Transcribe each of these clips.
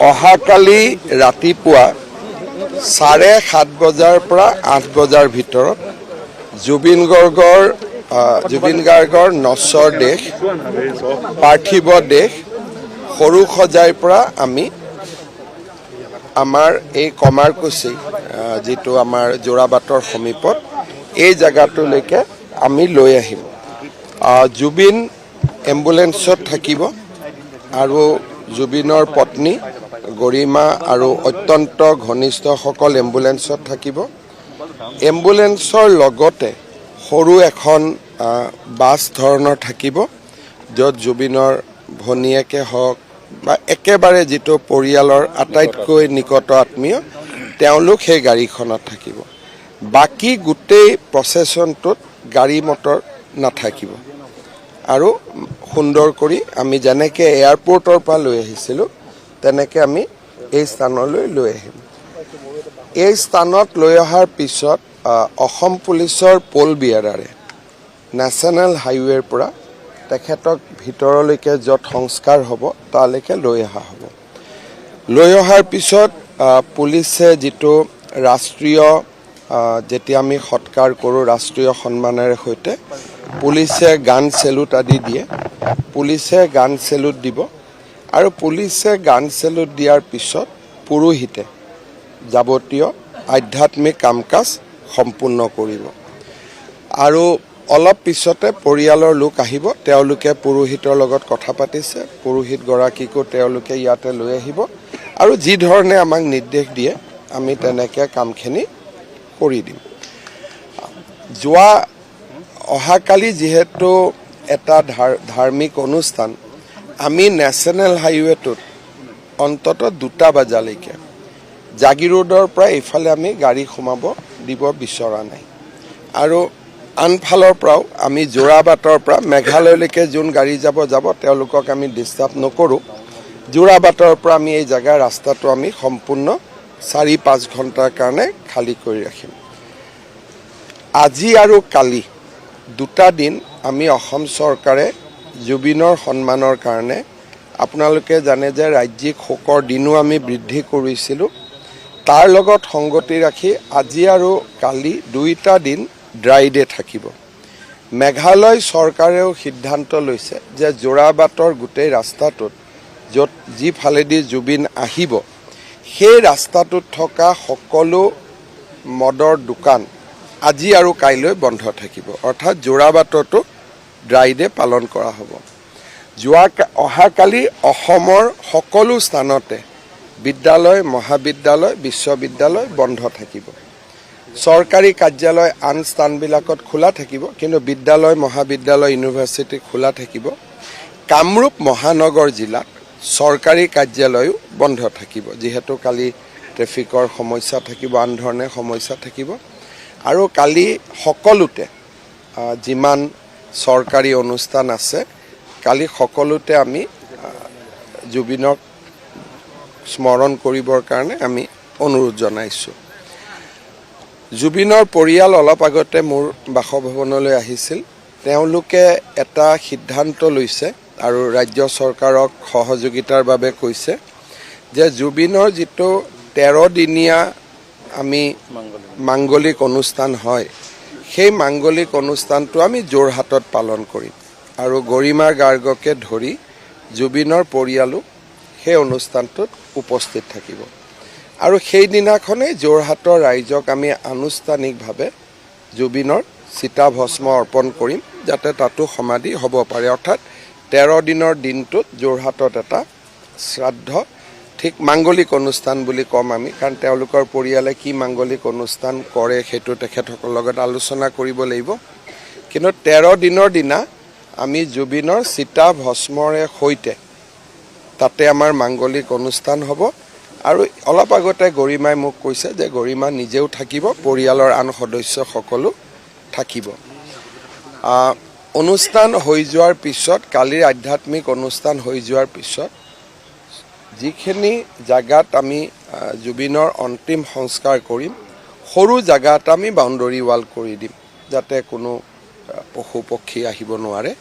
অহাকালি ৰাতিপুৱা 7:30 বজাৰ পৰা 8 বজাৰ ভিতৰত জুবিন গাৰ্গৰ নশ্বৰ দেহ, পাৰ্থিৱ দেহ সৰু সজাইৰ পৰা আমি আমাৰ এই কমাৰকুচি, যিটো আমাৰ যোৰাবাটৰ সমীপত, এই জেগাটোলৈকে আমি লৈ আহিম। জুবিন এম্বুলেন্সত থাকিব আৰু জুবিনৰ পত্নী গৰিমা আৰু অত্যন্ত ঘনিষ্ঠসকল এম্বুলেন্সত থাকিব। এম্বুলেন্সৰ লগতে সৰু এখন বাছ ধৰণৰ থাকিব, য'ত জুবিনৰ ভনীয়েকে হওক বা একেবাৰে যিটো পৰিয়ালৰ আটাইতকৈ নিকট আত্মীয়, তেওঁলোক সেই গাড়ীখনত থাকিব। বাকী গোটেই প্ৰচেছনটোত গাড়ী মটৰ নাথাকিব আৰু সুন্দৰ কৰি আমি যেনেকৈ এয়াৰপৰ্টৰ পৰা লৈ আহিছিলোঁ, তেনেকৈ আমি এই স্থানলৈ লৈ আহিম। এই স্থানত লৈ অহাৰ পিছত অসম পুলিচৰ পল বিয়াৰাৰে নেশ্যনেল হাইৱেৰ পৰা তেখেতক ভিতৰলৈকে, য'ত সংস্কাৰ হ'ব তালৈকে লৈ অহা হ'ব। লৈ অহাৰ পিছত পুলিচে যিটো ৰাষ্ট্ৰীয় যেতিয়া আমি সৎকাৰ কৰোঁ ৰাষ্ট্ৰীয় সন্মানেৰে সৈতে, পুলিচে গান চেলুট আদি দিয়ে। পুলিচে গান চেলুট দিব আৰু পুলিচে গান চেলুট দিয়াৰ পিছত পুৰোহিতে যাৱতীয় আধ্যাত্মিক কাম কাজ সম্পূৰ্ণ কৰিব। আৰু অলপ পিছতে পৰিয়ালৰ লোক আহিব। তেওঁলোকে পুৰোহিতৰ লগত কথা পাতিছে। পুৰোহিতগৰাকীকো তেওঁলোকে ইয়াতে লৈ আহিব আৰু যি ধৰণে আমাক নিৰ্দেশ দিয়ে, আমি তেনেকৈ কামখিনি কৰি দিম। অহাকালি যিহেতু এটা ধাৰ্মিক অনুষ্ঠান, আমি নেশ্যনেল হাইৱেটোত অন্ততঃ 2টা বজালৈকে জাগিৰোডৰ পৰা এইফালে আমি গাড়ী সোমাব দিব বিচৰা নাই। আৰু আনফালৰ পৰাও আমি যোৰাবাটৰ পৰা মেঘালয়লৈকে যোন গাড়ী যাব যাব, তেওঁলোকক আমি ডিষ্টাৰ্ব নকৰোঁ। যোৰাবাটৰ পৰা আমি এই জেগাৰ ৰাস্তাটো আমি সম্পূৰ্ণ 4-5 ঘণ্টাৰ কাৰণে খালী কৰি ৰাখিম। আজি আৰু কালি দুটা দিন আমি অসম চৰকাৰে জুবিনৰ সন্মানৰ কাৰণে, আপোনালোকে জানে যে ৰাজ্যিক শোকৰ দিনো আমি বৃদ্ধি কৰিছিলোঁ, তাৰ লগত সংগতি ৰাখি আজি আৰু কালি দুইটা দিন ড্ৰাই ডে থাকিব। মেঘালয় চৰকাৰেও সিদ্ধান্ত লৈছে যে যোৰাবাটৰ গোটেই ৰাস্তাটোত, য'ত যিফালেদি জুবিন আহিব, সেই ৰাস্তাটোত থকা সকলো মদৰ দোকান আজি আৰু কাইলৈ বন্ধ থাকিব। অৰ্থাৎ যোৰাবাটতো ড্ৰাই ডে পালন কৰা হ'ব। অহাকালি অসমৰ সকলো স্থানতে বিদ্যালয়, মহাবিদ্যালয়, বিশ্ববিদ্যালয় বন্ধ থাকিব। চৰকাৰী কাৰ্যালয় আন স্থানবিলাকত খোলা থাকিব, কিন্তু বিদ্যালয়, মহাবিদ্যালয়, ইউনিভাৰ্চিটি খোলা থাকিব। কামৰূপ মহানগৰ জিলাত চৰকাৰী কাৰ্যালয়ো বন্ধ থাকিব, যিহেতু কালি ট্ৰেফিকৰ সমস্যা থাকিব, আন ধৰণে সমস্যা থাকিব। আৰু কালি সকলোতে যিমান চৰকাৰী অনুষ্ঠান আছে, কালি সকলোতে আমি জুবিনক স্মৰণ কৰিবৰ কাৰণে আমি অনুৰোধ জনাইছোঁ। জুবিনৰ পৰিয়াল অলপ আগতে মোৰ বাসভৱনলৈ আহিছিল। তেওঁলোকে এটা সিদ্ধান্ত লৈছে আৰু ৰাজ্য চৰকাৰক সহযোগিতাৰ বাবে কৈছে যে জুবিনৰ যিটো 13 দিনীয়া আমি মাংগলিক অনুষ্ঠান হয়, সেই মাংগলিক অনুষ্ঠানটো আমি যোৰহাটত পালন কৰিম আৰু গৰিমা গাৰ্গকে ধৰি জুবিনৰ পৰিয়ালো সেই অনুষ্ঠানটোত উপস্থিত থাকিব। আৰু সেইদিনাখনেই যোৰহাটৰ ৰাইজক আমি আনুষ্ঠানিকভাৱে জুবিনৰ চিতাভস্ম অৰ্পণ কৰিম, যাতে তাতো সমাধি হ'ব পাৰে। অৰ্থাৎ 13 দিনৰ দিনটোত যোৰহাটত এটা শ্ৰাদ্ধ, ঠিক মাংগলিক অনুষ্ঠান বুলি ক'ম আমি, কাৰণ তেওঁলোকৰ পৰিয়ালে কি মাংগলিক অনুষ্ঠান কৰে সেইটো তেখেতসকলৰ লগত আলোচনা কৰিব লাগিব। কিন্তু 13 দিনৰ দিনা আমি জুবিনৰ চিতা ভস্মৰে সৈতে তাতে আমাৰ মাংগলিক অনুষ্ঠান হ'ব। আৰু অলপ আগতে গৰিমাই মোক কৈছে যে গৰিমা নিজেও থাকিব, পৰিয়ালৰ আন সদস্যসকলো থাকিব। অনুষ্ঠান হৈ যোৱাৰ পিছত, কালিৰ আধ্যাত্মিক অনুষ্ঠান হৈ যোৱাৰ পিছত, যিখিনি জাগাত আমি জুবিনৰ অন্তিম সংস্কাৰ কৰিম, সৰু জাগা এটা আমি বাউণ্ডৰী ৱাল কৰি দিম, যাতে কোনো পশু পক্ষী আহিব নোৱাৰে।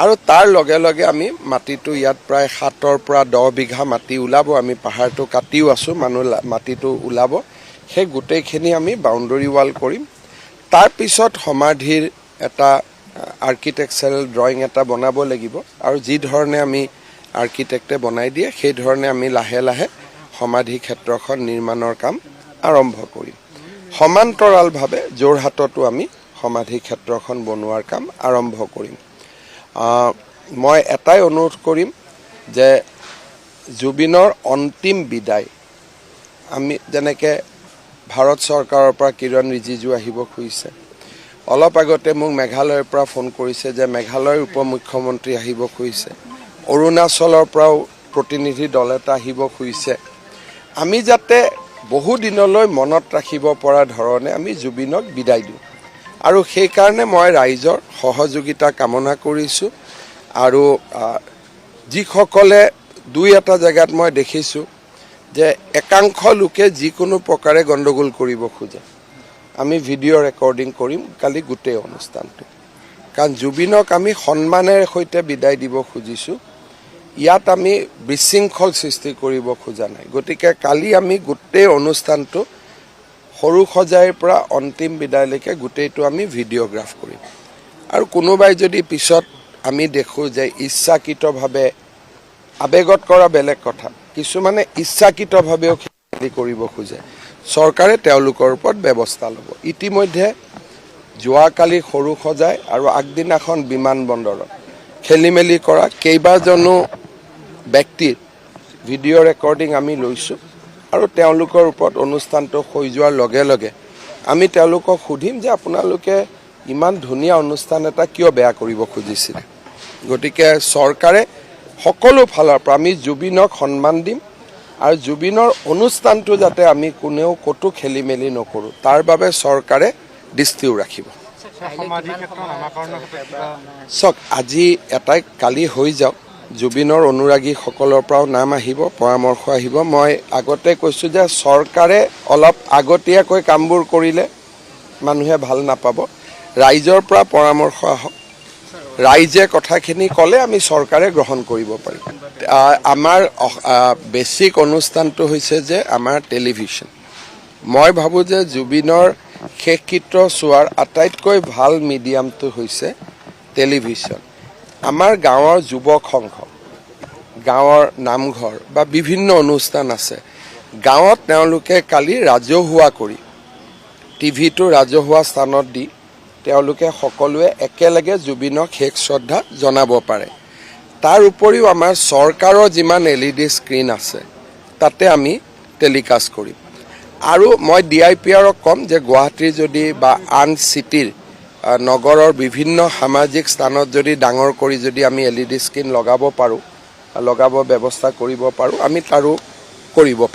আৰু তাৰ লগে লগে আমি মাটিটো ইয়াত প্ৰায় 7ৰ পৰা 10 বিঘা মাটি ওলাব। আমি পাহাৰটো কাটিও আছোঁ, মানুহ মাটিটো ওলাব। সেই গোটেইখিনি আমি বাউণ্ডৰী ৱাল কৰিম। তাৰপিছত সমাধিৰ এটা আৰ্কিটেকচাৰেল ড্ৰয়িং এটা বনাব লাগিব আৰু যি ধৰণে আমি আৰ্কিটেক্টে বনাই দিয়ে, সেই ধৰণে আমি লাহে লাহে সমাধি ক্ষেত্ৰখন নিৰ্মাণৰ কাম আৰম্ভ কৰিম। সমান্তৰালভাৱে যোৰহাটতো আমি সমাধি ক্ষেত্ৰখন বনোৱাৰ কাম আৰম্ভ কৰিম। মই এটাই অনুৰোধ কৰিম যে জুবিনৰ অন্তিম বিদায় আমি যেনেকৈ, ভাৰত চৰকাৰৰ পৰা কিৰণ ৰিজিজু আহিব খুজিছে। অলপ আগতে মোক মেঘালয়ৰ পৰা ফোন কৰিছে যে মেঘালয়ৰ উপ মুখ্যমন্ত্ৰী আহিব খুজিছে। অৰুণাচলৰ পৰাও প্ৰতিনিধি দল এটা আহিব খুজিছে। আমি যাতে বহুদিনলৈ মনত ৰাখিব পৰা ধৰণে আমি জুবিনক বিদায় দিওঁ আৰু সেইকাৰণে মই ৰাইজৰ সহযোগিতা কামনা কৰিছোঁ। আৰু যিসকলে দুই এটা জেগাত মই দেখিছোঁ যে একাংশ লোকে যিকোনো প্ৰকাৰে গণ্ডগোল কৰিব খোজে, আমি ভিডিঅ' ৰেকৰ্ডিং কৰিম কালি গোটেই অনুষ্ঠানটো। কাৰণ জুবিনক আমি সন্মানেৰে সৈতে বিদায় দিব খুজিছোঁ। ইয়াত আমি বিশৃংখল সৃষ্টি কৰিব খোজা নাই। গতিকে কালি আমি গোটেই অনুষ্ঠানটো সৰুসজাইৰ পৰা অন্তিম বিদায়লৈকে গোটেইটো আমি ভিডিঅ'গ্ৰাফ কৰিম। আৰু কোনোবাই যদি পিছত আমি দেখোঁ যে ইচ্ছাকৃতভাৱে, আৱেগত কৰা বেলেগ কথা, কিছুমানে ইচ্ছাকৃতভাৱেও খেলি কৰিব খোজে, চৰকাৰে তেওঁলোকৰ ওপৰত ব্যৱস্থা ল'ব। ইতিমধ্যে যোৱাকালি সৰুসজাই আৰু আগদিনাখন বিমান বন্দৰত খেলি মেলি কৰা কেইবাজনো ব্যক্তিৰ ভিডিঅ' ৰেকৰ্ডিং আমি লৈছোঁ আৰু তেওঁলোকৰ ওপৰত অনুষ্ঠানটো হৈ যোৱাৰ লগে লগে আমি তেওঁলোকক সুধিম যে আপোনালোকে ইমান ধুনীয়া অনুষ্ঠান এটা কিয় বেয়া কৰিব খুজিছিলে? গতিকে চৰকাৰে সকলো ফালৰ পৰা আমি জুবিনক সন্মান দিম আৰু জুবিনৰ অনুষ্ঠানটো যাতে আমি কোনেও ক'তো খেলি মেলি নকৰোঁ, তাৰ বাবে চৰকাৰে দৃষ্টিও ৰাখিব। সমাধি ক্ষেত্ৰ নামাকৰণৰ ক্ষেত্ৰত কিবা? চাওক, আজি এটাই কালি হৈ যাওক। জুবিনৰ অনুৰাগীসকলৰ পৰাও নাম আহিব, পৰামৰ্শ আহিব। মই আগতে কৈছোঁ যে চৰকাৰে অলপ আগতীয়াকৈ কামবোৰ কৰিলে মানুহে ভাল নাপাব। ৰাইজৰ পৰা পৰামৰ্শ আহক। ৰাইজে কথাখিনি ক'লে আমি চৰকাৰে গ্ৰহণ কৰিব পাৰিম। আমাৰ বেছিক অনুষ্ঠানটো হৈছে যে আমাৰ টেলিভিশ্যন। মই ভাবোঁ যে জুবিনৰ শেষকৃত্য চোৱাৰ আটাইতকৈ ভাল মিডিয়ামটো হৈছে টেলিভিশ্যন। আমাৰ গাঁৱৰ যুৱক সংঘ, গাঁৱৰ নামঘৰ বা বিভিন্ন অনুষ্ঠান আছে গাঁৱত, তেওঁলোকে কালি ৰাজহুৱা কৰি টিভিটো ৰাজহুৱা স্থানত দি তেওঁলোকে সকলোৱে একেলগে জুবিনক শেষ শ্ৰদ্ধা জনাব পাৰে। তাৰ উপৰিও আমাৰ চৰকাৰৰ যিমান এলইডি স্ক্ৰীণ আছে, তাতে আমি টেলিকাষ্ট কৰিম। আৰু মই ডিআইপিআৰক ক'ম যে গুৱাহাটীৰ যদি বা আন চিটিৰ নগৰৰ বিভিন্ন সামাজিক স্থানত যদি ডাঙৰ কৰি যদি আমি এলইডি স্ক্ৰীণ লগাব পাৰোঁ, লগাব ব্যৱস্থা কৰিব পাৰোঁ, আমি তাৰো কৰিব পাৰোঁ।